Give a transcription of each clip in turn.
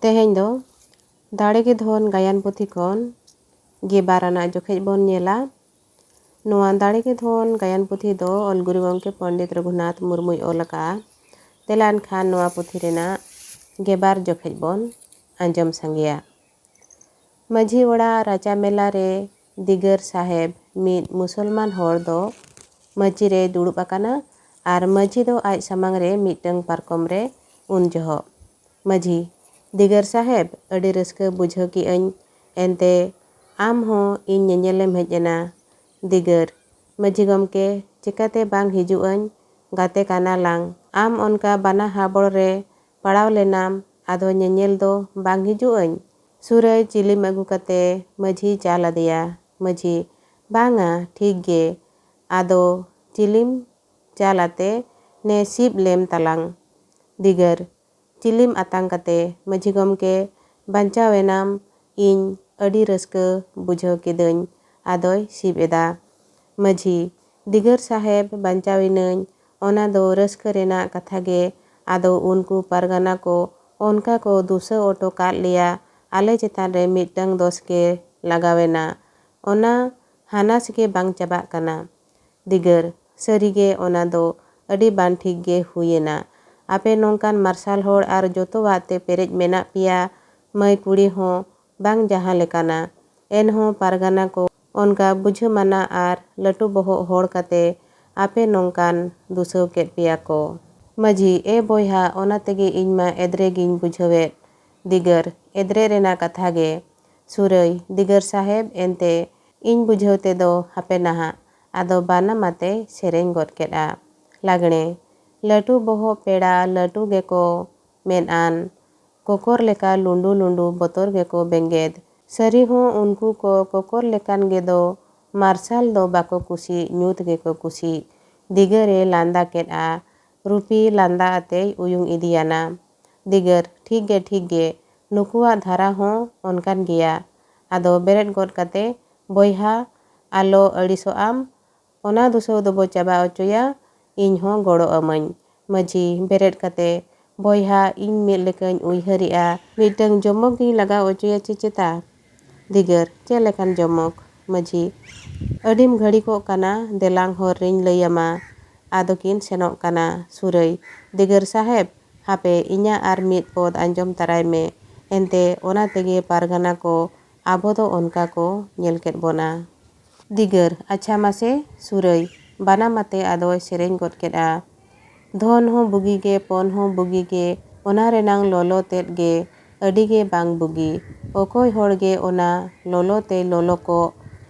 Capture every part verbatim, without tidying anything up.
ᱛᱮᱦᱮᱧ ᱫᱚ ᱫᱟᱲᱮ ᱜᱮ ᱫᱷᱚᱱ ᱜᱟᱭᱟᱱ ᱯᱩᱛᱷᱤ ᱠᱷᱚᱱ ᱜᱮᱵᱟᱨ ᱟᱱᱟᱜ ᱡᱚᱠᱷᱮᱡ ᱵᱚᱱ ᱧᱮᱞᱟ᱾ ᱱᱚᱣᱟ ᱫᱟᱲᱮ ᱜᱮ ᱫᱷᱚᱱ ᱜᱟᱭᱟᱱ ᱯᱩᱛᱷᱤ ᱫᱚ ᱚᱞ ᱜᱩᱨᱩ ᱜᱚᱢᱠᱮ ᱯᱚᱱᱰᱤᱛ ᱨᱚᱜᱷᱩᱱᱟᱛᱷ ᱢᱩᱨᱢᱩᱭ ᱚᱞ ᱟᱠᱟᱫᱼᱟ᱾ ᱛᱮᱞᱟ ᱮᱱᱠᱷᱟᱱ ᱱᱚᱣᱟ ᱯᱩᱛᱷᱤ ᱨᱮᱱᱟᱜ ᱜᱮᱵᱟᱨ ᱡᱚᱠᱷᱮᱡ ᱵᱚᱱ ᱟᱸᱡᱚᱢ ᱥᱟᱸᱜᱮᱭᱟ᱾ ᱢᱟᱹᱡᱷᱤ ᱚᱲᱟᱜ ᱨᱟᱪᱟ ᱢᱮᱞᱟ ᱨᱮ ᱫᱤᱜᱟᱹᱨ ᱥᱟᱦᱮᱵᱽ, ᱢᱤᱫ ᱢᱩᱥᱚᱞᱢᱟᱱ ᱦᱚᱲ ᱫᱚ ᱢᱟᱹᱪᱤ ᱨᱮᱭ ᱫᱩᱲᱩᱵ ᱟᱠᱟᱱᱟ ᱟᱨ ᱢᱟᱹᱡᱷᱤ ᱫᱚ ᱟᱡ ᱥᱟᱢᱟᱝ ᱨᱮ ᱢᱤᱫᱴᱟᱹᱝ ᱯᱟᱨᱠᱚᱢ ᱨᱮ᱾ ᱩᱱ ᱡᱚᱦᱚᱜ ᱢᱟᱹᱡᱷᱤ, ᱫᱤᱜᱟᱹᱨ ᱥᱟᱦᱮᱵᱽ, ᱟᱹᱰᱤ ᱨᱟᱹᱥᱠᱟᱹ ᱵᱩᱡᱷᱟᱹᱣ ᱠᱮᱜ ᱟᱹᱧ, ᱮᱱᱛᱮ ᱟᱢ ᱦᱚᱸ ᱤᱧ ᱧᱮᱧᱮᱞᱮᱢ ᱦᱮᱡ ᱮᱱᱟ᱾ ᱫᱤᱜᱟᱹᱨ, ᱢᱟᱹᱡᱷᱤ ᱜᱚᱢᱠᱮ, ᱪᱤᱠᱟᱹᱛᱮ ᱵᱟᱝ ᱦᱤᱡᱩᱜ ᱟᱹᱧ? ᱜᱟᱛᱮ ᱠᱟᱱᱟ ᱞᱟᱝ᱾ ᱟᱢ ᱚᱱᱠᱟ ᱵᱟᱱᱟ ᱦᱟᱵᱚᱲ ᱨᱮ ᱯᱟᱲᱟᱣ ᱞᱮᱱᱟᱢ, ᱟᱫᱚ ᱧᱮᱧᱮᱞ ᱫᱚ ᱵᱟᱝ ᱦᱤᱡᱩᱜ ᱟᱹᱧ? ᱥᱩᱨᱟᱹᱭ ᱪᱤᱞᱤᱢ ᱟᱹᱜᱩ ᱠᱟᱛᱮ ᱢᱟᱹᱡᱷᱤ ᱪᱟᱞ ᱟᱫᱮᱭᱟ᱾ ᱢᱟᱹᱡᱷᱤ, ᱵᱟᱝᱟ, ᱴᱷᱤᱠ ᱜᱮ᱾ ᱟᱫᱚ ᱪᱤᱞᱤᱢ ᱪᱟᱞ ᱟᱛᱮ ᱱᱮ ᱥᱤᱵ ᱞᱮᱢ ᱛᱟᱞᱟᱝ᱾ ᱫᱤᱜᱟᱹᱨ, ᱪᱤᱞᱤᱢ ᱟᱛᱟᱝ ᱠᱟᱛᱮ? ᱢᱟᱹᱡᱷᱤ ᱜᱚᱢᱠᱮ, ᱵᱟᱧᱪᱟᱣ ᱮᱱᱟᱢ, ᱤᱧ ᱟᱹᱰᱤ ᱨᱟᱹᱥᱠᱟᱹ ᱵᱩᱡᱷᱟᱹᱣ ᱠᱤᱫᱟᱹᱧ᱾ ᱟᱫᱚᱭ ᱥᱤᱵ ᱮᱫᱟ᱾ ᱢᱟᱹᱡᱷᱤ, ᱫᱤᱜᱟᱹᱨ ᱥᱟᱦᱮᱵᱽ, ᱵᱟᱧᱪᱟᱣ ᱮᱱᱟᱹᱧ, ᱚᱱᱟ ᱫᱚ ᱨᱟᱹᱥᱠᱟᱹ ᱨᱮᱱᱟᱜ ᱠᱟᱛᱷᱟ ᱜᱮ᱾ ᱟᱫᱚ ᱩᱱᱠᱩ ᱯᱟᱨᱜᱟᱱᱟ ᱠᱚ ᱚᱱᱠᱟ ᱠᱚ ᱫᱩᱥᱟᱹᱣ ᱚᱴᱚ ᱠᱟᱫ ᱞᱮᱭᱟ, ᱟᱞᱮ ᱪᱮᱛᱟᱱ ᱨᱮ ᱢᱤᱫᱴᱟᱝ ᱫᱚᱥ ᱜᱮ ᱞᱟᱜᱟᱣ ᱮᱱᱟ᱾ ᱚᱱᱟ ᱦᱟᱱᱟᱥ ᱜᱮ ᱵᱟᱝ ᱪᱟᱵᱟᱜ ᱠᱟᱱᱟ᱾ ᱫᱤᱜᱟᱹᱨ, ᱥᱟᱹᱨᱤᱜᱮ ᱚᱱᱟ ᱫᱚ ᱟᱹᱰᱤ ᱵᱟᱝ ᱴᱷᱤᱠ ᱜᱮ ᱦᱩᱭᱮᱱᱟ᱾ ᱟᱯᱮ ᱱᱚᱝᱠᱟᱱ ᱢᱟᱨᱥᱟᱞ ᱦᱚᱲ ᱟᱨ ᱡᱚᱛᱚᱣᱟᱜ ᱛᱮ ᱯᱮᱨᱮᱡ ᱢᱮᱱᱟᱜ ᱯᱮᱭᱟ, ᱢᱟᱹᱭ ᱠᱩᱲᱤ ᱦᱚᱸ ᱵᱟᱝ ᱡᱟᱦᱟᱸ ᱞᱮᱠᱟᱱᱟ᱾ ᱮᱱᱦᱚᱸ ᱯᱟᱨᱜᱟᱱᱟ ᱠᱚ ᱚᱱᱠᱟ ᱵᱩᱡᱷᱟᱹᱢᱟᱱᱟ ᱟᱨ ᱞᱟᱹᱴᱩ ᱵᱚᱦᱚᱜ ᱦᱚᱲ ᱠᱟᱛᱮ ᱟᱯᱮ ᱱᱚᱝᱠᱟᱱ ᱫᱩᱥᱟᱹᱣ ᱠᱮᱫ ᱯᱮᱭᱟ ᱠᱚ᱾ ᱢᱟᱹᱡᱷᱤ, ᱮ ᱵᱚᱭᱦᱟ, ᱚᱱᱟ ᱛᱮᱜᱮ ᱤᱧ ᱢᱟ ᱮᱫᱽᱨᱮ ᱜᱤᱧ ᱵᱩᱡᱷᱟᱹᱣᱮᱫ᱾ ᱫᱤᱜᱟᱹᱨ, ᱮᱫᱽᱨᱮ ᱨᱮᱱᱟᱜ ᱠᱟᱛᱷᱟ ᱜᱮ᱾ ᱥᱩᱨᱟᱹᱭ, ᱫᱤᱜᱟᱹᱨ ᱥᱟᱦᱮᱵᱽ, ᱮᱱᱛᱮ ᱤᱧ ᱵᱩᱡᱷᱟᱹᱣ ᱛᱮᱫᱚ ᱦᱟᱯᱮ ᱱᱟᱦᱟᱜ᱾ ᱟᱫᱚ ᱵᱟᱱᱟᱢ ᱟᱛᱮᱭ ᱥᱮᱨᱮᱧ ᱜᱚᱫ ᱠᱮᱫᱼᱟ᱾ ᱞᱟᱜᱽᱬᱮ᱾ ᱞᱟᱹᱴᱩ ᱵᱚᱦᱚᱜ ᱯᱮᱲᱟ ᱞᱟᱹᱴᱩ ᱜᱮᱠᱚ ᱢᱮᱫ ᱟᱱ, ᱠᱚᱠᱚᱨ ᱞᱮᱠᱟ ᱞᱩᱸᱰᱩ ᱞᱩᱸᱰᱩ ᱵᱚᱛᱚᱨ ᱜᱮᱠᱚ ᱵᱮᱸᱜᱮᱫ᱾ ᱥᱟᱹᱨᱤ ᱦᱚᱸ ᱩᱱᱠᱩ ᱠᱚ ᱠᱚᱠᱚᱨ ᱞᱮᱠᱟᱱ ᱜᱮᱫᱚ ᱢᱟᱨᱥᱟᱞ ᱫᱚ ᱵᱟᱠᱚ ᱠᱩᱥᱤ, ᱧᱩᱛ ᱜᱮᱠᱚ ᱠᱩᱥᱤ᱾ ᱫᱤᱜᱟᱹᱨᱮ ᱞᱟᱸᱫᱟ ᱠᱮᱫᱼᱟ᱾ ᱨᱩᱯᱤ ᱞᱟᱸᱫᱟ ᱟᱛᱮᱭ ᱩᱭᱩᱝ ᱤᱫᱤᱭᱟᱱᱟ᱾ ᱫᱤᱜᱟᱹᱨ, ᱴᱷᱤᱠ ᱜᱮ, ᱴᱷᱤᱠ ᱜᱮ, ᱱᱩᱠᱩᱣᱟᱜ ᱫᱷᱟᱨᱟ ᱦᱚᱸ ᱚᱱᱠᱟᱱ ᱜᱮᱭᱟ᱾ ᱟᱫᱚ ᱵᱮᱨᱮᱫ ᱜᱚᱫ ᱠᱟᱛᱮ, ᱵᱚᱭᱦᱟ, ᱟᱞᱚ ᱟᱹᱲᱤᱥᱚᱜ ᱟᱢ, ᱚᱱᱟ ᱫᱩᱥᱟᱹᱣ ᱫᱚᱵᱚ ᱪᱟᱵᱟ ᱚᱪᱚᱭᱟ, ᱤᱧ ᱦᱚᱸ ᱜᱚᱲᱚ ᱟᱹᱢᱟᱹᱧ᱾ ᱢᱟᱹᱡᱷᱤ ᱵᱮᱨᱮᱫ ᱠᱟᱛᱮ ᱵᱚᱭᱦᱟ, ᱤᱧ ᱢᱤᱫ ᱞᱮᱠᱟᱧ ᱩᱭᱦᱟᱹᱨᱮᱜᱼᱟ, ᱢᱤᱫᱴᱟᱹᱝ ᱡᱚᱢᱚᱠ ᱜᱤᱧ ᱞᱟᱜᱟᱣ ᱚᱪᱚᱭᱟ ᱪᱮ ᱪᱮᱛᱟ? ᱫᱤᱜᱟᱹᱨ, ᱪᱮᱫ ᱞᱮᱠᱟᱱ ᱡᱚᱢᱚᱠ? ᱢᱟᱹᱡᱷᱤ, ᱟᱹᱰᱤᱢ ᱜᱷᱟᱹᱲᱤᱠᱚᱜ ᱠᱟᱱᱟ, ᱫᱮᱞᱟᱝ ᱦᱚᱨ ᱨᱤᱧ ᱞᱟᱹᱭᱟᱢᱟ᱾ ᱟᱫᱚ ᱠᱤᱱ ᱥᱮᱱᱚᱜ ᱠᱟᱱᱟ᱾ ᱥᱩᱨᱟᱹᱭ, ᱫᱤᱜᱟᱹᱨ ᱥᱟᱦᱮᱵᱽ, ᱦᱟᱯᱮ ᱤᱧᱟᱹᱜ ᱟᱨ ᱢᱤᱫ ᱯᱚᱫ ᱟᱸᱡᱚᱢ ᱛᱟᱨᱟᱭ ᱢᱮ᱾ ᱮᱱᱛᱮ ᱚᱱᱟ ᱛᱮᱜᱮ ᱯᱟᱨᱜᱟᱱᱟ ᱠᱚ ᱟᱵᱚ ᱫᱚ ᱚᱱᱠᱟ ᱠᱚ ᱧᱮᱞ ᱠᱮᱫ ᱵᱚᱱᱟ᱾ ᱫᱤᱜᱟᱹᱨ, ᱟᱪᱪᱷᱟ ᱢᱟᱥᱮ᱾ ᱥᱩᱨᱟᱹᱭ ᱵᱟᱱᱟᱢ ᱟᱛᱮ ᱟᱫᱚᱭ ᱥᱮᱨᱮᱧ ᱜᱚᱫ ᱠᱮᱫᱼᱟ᱾ ᱫᱷᱚᱱ ᱦᱚᱸ ᱵᱩᱜᱤ ᱜᱮ, ᱯᱚᱱ ᱦᱚᱸ ᱵᱩᱜᱤ ᱜᱮ, ᱚᱱᱟ ᱨᱮᱱᱟᱝ ᱞᱚᱞᱚ ᱛᱮᱫ ᱜᱮ ᱟᱹᱰᱤ ᱜᱮ ᱵᱟᱝ ᱵᱩᱜᱤ᱾ ᱚᱠᱚᱭ ᱦᱚᱲ ᱜᱮ ᱚᱱᱟ ᱞᱚᱞᱚ ᱛᱮ ᱞᱚᱞᱚ ᱠᱚᱜ,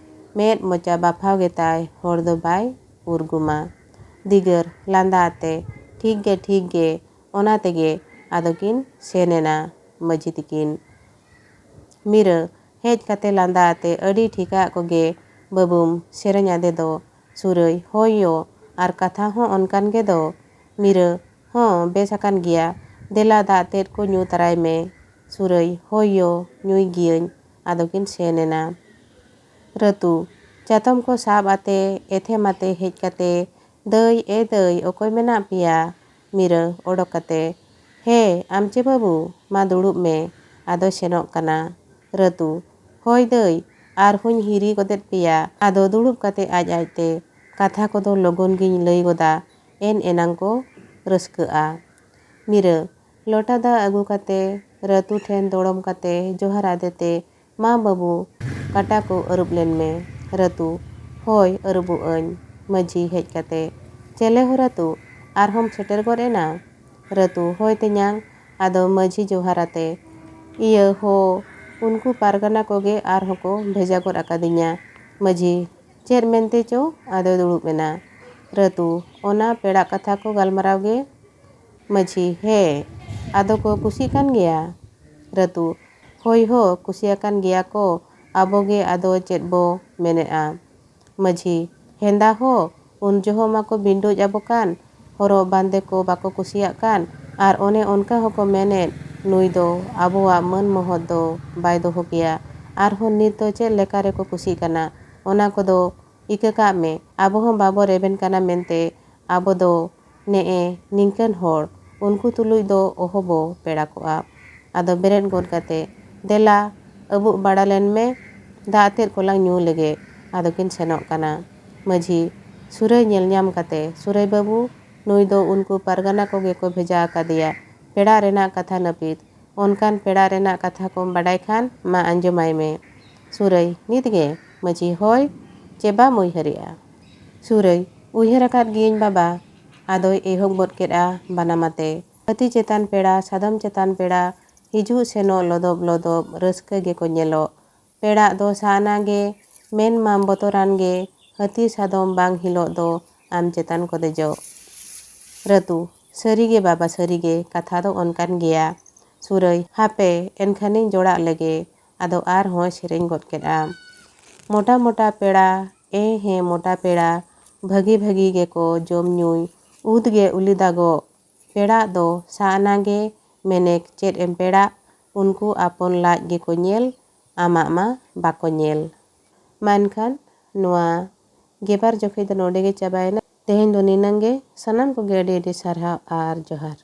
ᱢᱮᱫ ᱢᱚᱪᱟ ᱵᱟᱯᱷᱟᱣ ᱜᱮᱛᱟᱭ, ᱦᱚᱲ ᱫᱚ ᱵᱟᱭ ᱩᱨᱜᱩᱢᱟ᱾ ᱫᱤᱜᱟᱹᱨ ᱞᱟᱸᱫᱟ ᱟᱛᱮ, ᱴᱷᱤᱠ ᱜᱮ, ᱴᱷᱤᱠ ᱜᱮ᱾ ᱚᱱᱟ ᱛᱮᱜᱮ ᱟᱫᱚ ᱠᱤᱱ ᱥᱮᱱ ᱮᱱᱟ ᱢᱟᱹᱡᱷᱤ ᱛᱤᱠᱤᱱ᱾ ᱢᱤᱨᱟᱹ, ᱦᱮᱡ ᱠᱟᱛᱮ ᱞᱟᱸᱫᱟ ᱟᱛᱮ, ᱟᱹᱰᱤ ᱴᱷᱤᱠᱟᱜ ᱠᱚᱜᱮ ᱵᱟᱹᱵᱩᱢ ᱥᱮᱨᱮᱧ ᱟᱫᱮ ᱫᱚ᱾ ᱥᱩᱨᱟᱹᱭ, ᱦᱳᱭ ᱭᱳ, ᱟᱨ ᱠᱟᱛᱷᱟ ᱦᱚᱸ ᱚᱱᱠᱟᱱ ᱜᱮ ᱫᱚ᱾ ᱢᱤᱨᱟᱹ, ᱦᱚᱸ, ᱵᱮᱥ ᱟᱠᱟᱱ ᱜᱮᱭᱟ᱾ ᱫᱮᱞᱟ ᱫᱟᱜ ᱛᱮᱫ ᱠᱚ ᱧᱩ ᱛᱟᱨᱟᱭ ᱢᱮ᱾ ᱥᱩᱨᱟᱹᱭ, ᱦᱳᱭ ᱭᱳ, ᱧᱩᱭ ᱜᱤᱭᱟᱹᱧ᱾ ᱟᱫᱚ ᱠᱤᱱ ᱥᱮᱱ ᱮᱱᱟ᱾ ᱨᱟᱹᱛᱩ, ᱪᱟᱛᱚᱢ ᱠᱚ ᱥᱟᱵ ᱟᱛᱮ ᱮᱛᱷᱮᱢ ᱟᱛᱮ ᱦᱮᱡ ᱠᱟᱛᱮ, ᱫᱟᱹᱭ, ᱮ ᱫᱟᱹᱭ, ᱚᱠᱚᱭ ᱢᱮᱱᱟᱜ ᱯᱮᱭᱟ? ᱢᱤᱨᱟᱹ, ᱚᱰᱚᱠ ᱠᱟᱛᱮ, ᱦᱮ, ᱟᱢ ᱪᱮ ᱵᱟᱹᱵᱩ, ᱢᱟ ᱫᱩᱲᱩᱵ ᱢᱮ᱾ ᱟᱫᱚᱭ ᱥᱮᱱᱚᱜ ᱠᱟᱱᱟ᱾ ᱨᱟᱹᱛᱩ, ᱦᱳᱭ ᱫᱟᱹᱭ, ᱟᱨᱦᱚᱸᱧ ᱦᱤᱨᱤ ᱜᱚᱫᱮᱫ ᱯᱮᱭᱟ᱾ ᱟᱫᱚ ᱫᱩᱲᱩᱵ ᱠᱟᱛᱮ ᱟᱡ ᱟᱡᱛᱮ ᱠᱟᱛᱷᱟ ᱠᱚᱫᱚ ᱞᱚᱜᱚᱱ ᱜᱤᱧ ᱞᱟᱹᱭ ᱜᱚᱫᱟ, ᱮᱱ ᱮᱱᱟᱝ ᱠᱚ ᱨᱟᱹᱥᱠᱟᱹᱜᱼᱟ᱾ ᱢᱤᱨᱟᱹ, ᱞᱚᱴᱟ ᱫᱟᱜ ᱟᱹᱜᱩ ᱠᱟᱛᱮ ᱨᱟᱹᱛᱩ ᱴᱷᱮᱱ ᱫᱚᱲᱚᱢ ᱠᱟᱛᱮ ᱡᱚᱦᱟᱨ ᱟᱫᱮᱛᱮ, ᱢᱟ ᱵᱟᱹᱵᱩ, ᱠᱟᱴᱟ ᱠᱚ ᱟᱹᱨᱩᱵ ᱞᱮᱱ ᱢᱮ᱾ ᱨᱟᱹᱛᱩ, ᱦᱳᱭ, ᱟᱹᱨᱩᱵᱚᱜ ᱟᱹᱧ᱾ ᱢᱟᱹᱡᱷᱤ ᱦᱮᱡ ᱠᱟᱛᱮ, ᱪᱮᱞᱮ ᱦᱚ ᱨᱟᱹᱛᱩ, ᱟᱨᱦᱚᱸᱢ ᱥᱮᱴᱮᱨ ᱜᱚᱫ ᱮᱱᱟ? ᱨᱟᱹᱛᱩ, ᱦᱳᱭ ᱛᱮᱧᱟᱝ᱾ ᱟᱫᱚ ᱢᱟᱹᱡᱷᱤ ᱡᱚᱦᱟᱨ ᱟᱛᱮ, ᱤᱭᱟᱹ ᱦᱳ, ᱩᱱᱠᱩ ᱯᱟᱨᱜᱟᱱᱟ ᱠᱚᱜᱮ ᱟᱨᱦᱚᱸ ᱠᱚ ᱵᱷᱮᱡᱟ ᱜᱚᱫ ᱟᱠᱟᱫᱤᱧᱟ᱾ ᱢᱟᱹᱡᱷᱤ, ᱪᱮᱫ ᱢᱮᱱᱛᱮ ᱪᱚ? ᱟᱫᱚᱭ ᱫᱩᱲᱩᱵ ᱮᱱᱟ᱾ ᱨᱟᱹᱛᱩ, ᱚᱱᱟ ᱯᱮᱲᱟ ᱠᱟᱛᱷᱟ ᱠᱚ ᱜᱟᱞᱢᱟᱨᱟᱣ ᱜᱮ᱾ ᱢᱟᱹᱡᱷᱤ, ᱦᱮᱸ, ᱟᱫᱚ ᱠᱚ ᱠᱩᱥᱤᱜ ᱠᱟᱱ ᱜᱮᱭᱟ? ᱨᱟᱹᱛᱩ, ᱦᱳᱭ ᱦᱳ, ᱠᱩᱥᱤᱭᱟᱠᱟᱱ ᱜᱮᱭᱟ ᱠᱚ, ᱟᱵᱚ ᱜᱮ ᱟᱫᱚ ᱪᱮᱫ ᱵᱚ ᱢᱮᱱᱮᱫᱼᱟ? ᱢᱟᱹᱡᱷᱤ, ᱦᱮᱸᱫᱟ ᱦᱳ, ᱩᱱ ᱡᱚᱦᱚᱜ ᱢᱟᱠᱚ ᱵᱤᱱᱰᱩᱡ ᱟᱵᱚ ᱠᱟᱱ, ᱦᱚᱨᱚᱜ ᱵᱟᱸᱫᱮ ᱠᱚ ᱵᱟᱠᱚ ᱠᱩᱥᱤᱭᱟᱜ ᱠᱟᱱ, ᱟᱨ ᱚᱱᱮ ᱚᱱᱠᱟ ᱦᱚᱸᱠᱚ ᱢᱮᱱᱮᱫ, ᱱᱩᱭ ᱫᱚ ᱟᱵᱚᱣᱟᱜ ᱢᱟᱹᱱ ᱢᱚᱦᱚᱛ ᱫᱚ ᱵᱟᱭ ᱫᱚᱦᱚ ᱠᱮᱭᱟ, ᱟᱨᱦᱚᱸ ᱱᱤᱛ ᱫᱚ ᱪᱮᱫ ᱞᱮᱠᱟ ᱨᱮᱠᱚ ᱠᱩᱥᱤᱜ ᱠᱟᱱᱟ, ᱚᱱᱟ ᱠᱚᱫᱚ ᱤᱠᱟᱹ ᱠᱟᱜ ᱢᱮ, ᱟᱵᱚ ᱦᱚᱸ ᱵᱟᱵᱚ ᱨᱮᱵᱮᱱ ᱠᱟᱱᱟ ᱢᱮᱱᱛᱮ, ᱟᱵᱚ ᱫᱚ ᱱᱮᱜᱼᱮ ᱱᱤᱝᱠᱟᱹᱱ ᱦᱚᱲ, ᱩᱱᱠᱩ ᱛᱩᱞᱩᱡ ᱫᱚ ᱚᱦᱚ ᱵᱚ ᱯᱮᱲᱟ ᱠᱚᱜᱼᱟ᱾ ᱟᱫᱚ ᱵᱮᱨᱮᱫ ᱜᱚᱫ ᱠᱟᱛᱮ, "ᱫᱮᱞᱟ, ᱟᱹᱵᱩᱜ ᱵᱟᱲᱟ ᱞᱮᱱ ᱢᱮ, ᱫᱟᱜ ᱛᱮᱫ ᱠᱚᱞᱟᱝ ᱧᱩ ᱞᱮᱜᱮ", ᱟᱫᱚ ᱠᱤᱱ ᱥᱮᱱᱚᱜ ᱠᱟᱱᱟ᱾ ᱢᱟᱹᱡᱷᱤ ᱥᱩᱨᱟᱹᱭ ᱧᱮᱞ ᱧᱟᱢ ᱠᱟᱛᱮ, "ᱥᱩᱨᱟᱹᱭ ᱵᱟᱹᱵᱩ, ᱱᱩᱭ ᱫᱚ ᱩᱱᱠᱩ ᱯᱟᱨᱜᱟᱱᱟ ᱠᱚᱜᱮ ᱠᱚ ᱵᱷᱮᱡᱟ ᱟᱠᱟᱫᱮᱭᱟ ᱯᱮᱲᱟ ᱨᱮᱱᱟᱜ ᱠᱟᱛᱷᱟ ᱱᱟᱹᱯᱤᱛ᱾ ᱚᱱᱠᱟᱱ ᱯᱮᱲᱟ ᱨᱮᱱᱟᱜ ᱠᱟᱛᱷᱟ ᱠᱚᱢ ᱵᱟᱰᱟᱭ ᱠᱷᱟᱱ ᱢᱟ ᱟᱸᱡᱚᱢᱟᱭ ᱢᱮ᱾" ᱥᱩᱨᱟᱹᱭ, "ᱱᱤᱛ ᱜᱮ?" ᱢᱟᱹᱡᱷᱤ, "ᱦᱳᱭ, ᱪᱮ ᱵᱟᱢ ᱩᱭᱦᱟᱹᱨᱮᱜᱼᱟ?" ᱥᱩᱨᱟᱹᱭ, "ᱩᱭᱦᱟᱹᱨ ᱟᱠᱟᱫ ᱜᱤᱭᱟᱹᱧ ᱵᱟᱵᱟ᱾" ᱟᱫᱚᱭ ᱮᱦᱚᱵ ᱜᱚᱫ ᱠᱮᱫᱼᱟ ᱵᱟᱱᱟᱢ ᱟᱛᱮ, "ᱦᱟᱹᱛᱤ ᱪᱮᱛᱟᱱ ᱯᱮᱲᱟ, ᱥᱟᱫᱚᱢ ᱪᱮᱛᱟᱱ ᱯᱮᱲᱟ, ᱦᱤᱡᱩᱜ ᱥᱮᱱᱚᱜ ᱞᱚᱫᱚᱵ ᱞᱚᱫᱚᱵ ᱨᱟᱹᱥᱠᱟᱹ ᱜᱮᱠᱚ ᱧᱮᱞᱚᱜ᱾ ᱯᱮᱲᱟᱜ ᱫᱚ ᱥᱟᱦᱟᱱᱟ ᱜᱮ, ᱢᱮᱱ ᱢᱟᱢ ᱵᱚᱛᱚᱨᱟᱱ ᱜᱮ, ᱦᱟᱹᱛᱤ ᱥᱟᱫᱚᱢ ᱵᱟᱝ ᱦᱤᱞᱳᱜ ᱫᱚ ᱟᱢ ᱪᱮᱛᱟᱱ ᱠᱚ ᱫᱮᱡᱚᱜ᱾" ᱨᱟᱹᱛᱩ, "ᱥᱟᱹᱨᱤ ᱜᱮ ᱵᱟᱵᱟ, ᱥᱟᱹᱨᱤ ᱜᱮ, ᱠᱟᱛᱷᱟ ᱫᱚ ᱚᱱᱠᱟᱱ ᱜᱮᱭᱟ᱾" ᱥᱩᱨᱟᱹᱭ, "ᱦᱟᱯᱮ, ᱮᱱᱠᱷᱟᱱᱤᱧ ᱡᱚᱲᱟᱜ ᱞᱮᱜᱮ᱾" ᱟᱫᱚ ᱟᱨᱦᱚᱸᱭ ᱥᱮᱨᱮᱧ ᱜᱚᱫ ᱠᱮᱫᱼᱟ, "ᱢᱚᱴᱟ ᱢᱚᱴᱟ ᱯᱮᱲᱟ, ᱮ ᱦᱮᱸ ᱢᱚᱴᱟ ᱯᱮᱲᱟ, ᱵᱷᱟᱹᱜᱤ ᱵᱷᱟᱹᱜᱤ ᱜᱮᱠᱚ ᱡᱚᱢ ᱧᱩᱭ, ᱩᱫ ᱜᱮ ᱩᱞᱤ ᱫᱟᱜᱚᱜ, ᱯᱮᱲᱟᱜ ᱫᱚ ᱥᱟᱦᱟᱱᱟ ᱜᱮ, ᱢᱮᱱᱮᱠ ᱪᱮᱫ ᱮᱢ ᱯᱮᱲᱟᱜ, ᱩᱱᱠᱩ ᱟᱯᱚᱱ ᱞᱟᱡ ᱜᱮᱠᱚ ᱧᱮᱞ, ᱟᱢᱟᱜ ᱢᱟ ᱵᱟᱠᱚ ᱧᱮᱞ᱾" ᱢᱟ ᱮᱱᱠᱷᱟᱱ ᱱᱚᱣᱟ ᱜᱮᱵᱟᱨ ᱡᱚᱠᱷᱮᱡ ᱫᱚ ᱱᱚᱰᱮ ᱜᱮ ᱪᱟᱵᱟᱭᱮᱱᱟ᱾ ᱛᱮᱦᱮᱧ ᱫᱚ ᱱᱤᱱᱟᱹᱝ ᱜᱮ᱾ ᱥᱟᱱᱟᱢ ᱠᱚᱜᱮ ᱟᱹᱰᱤ ᱟᱹᱰᱤ ᱥᱟᱨᱦᱟᱣ ᱟᱨ ᱡᱚᱦᱟᱨ᱾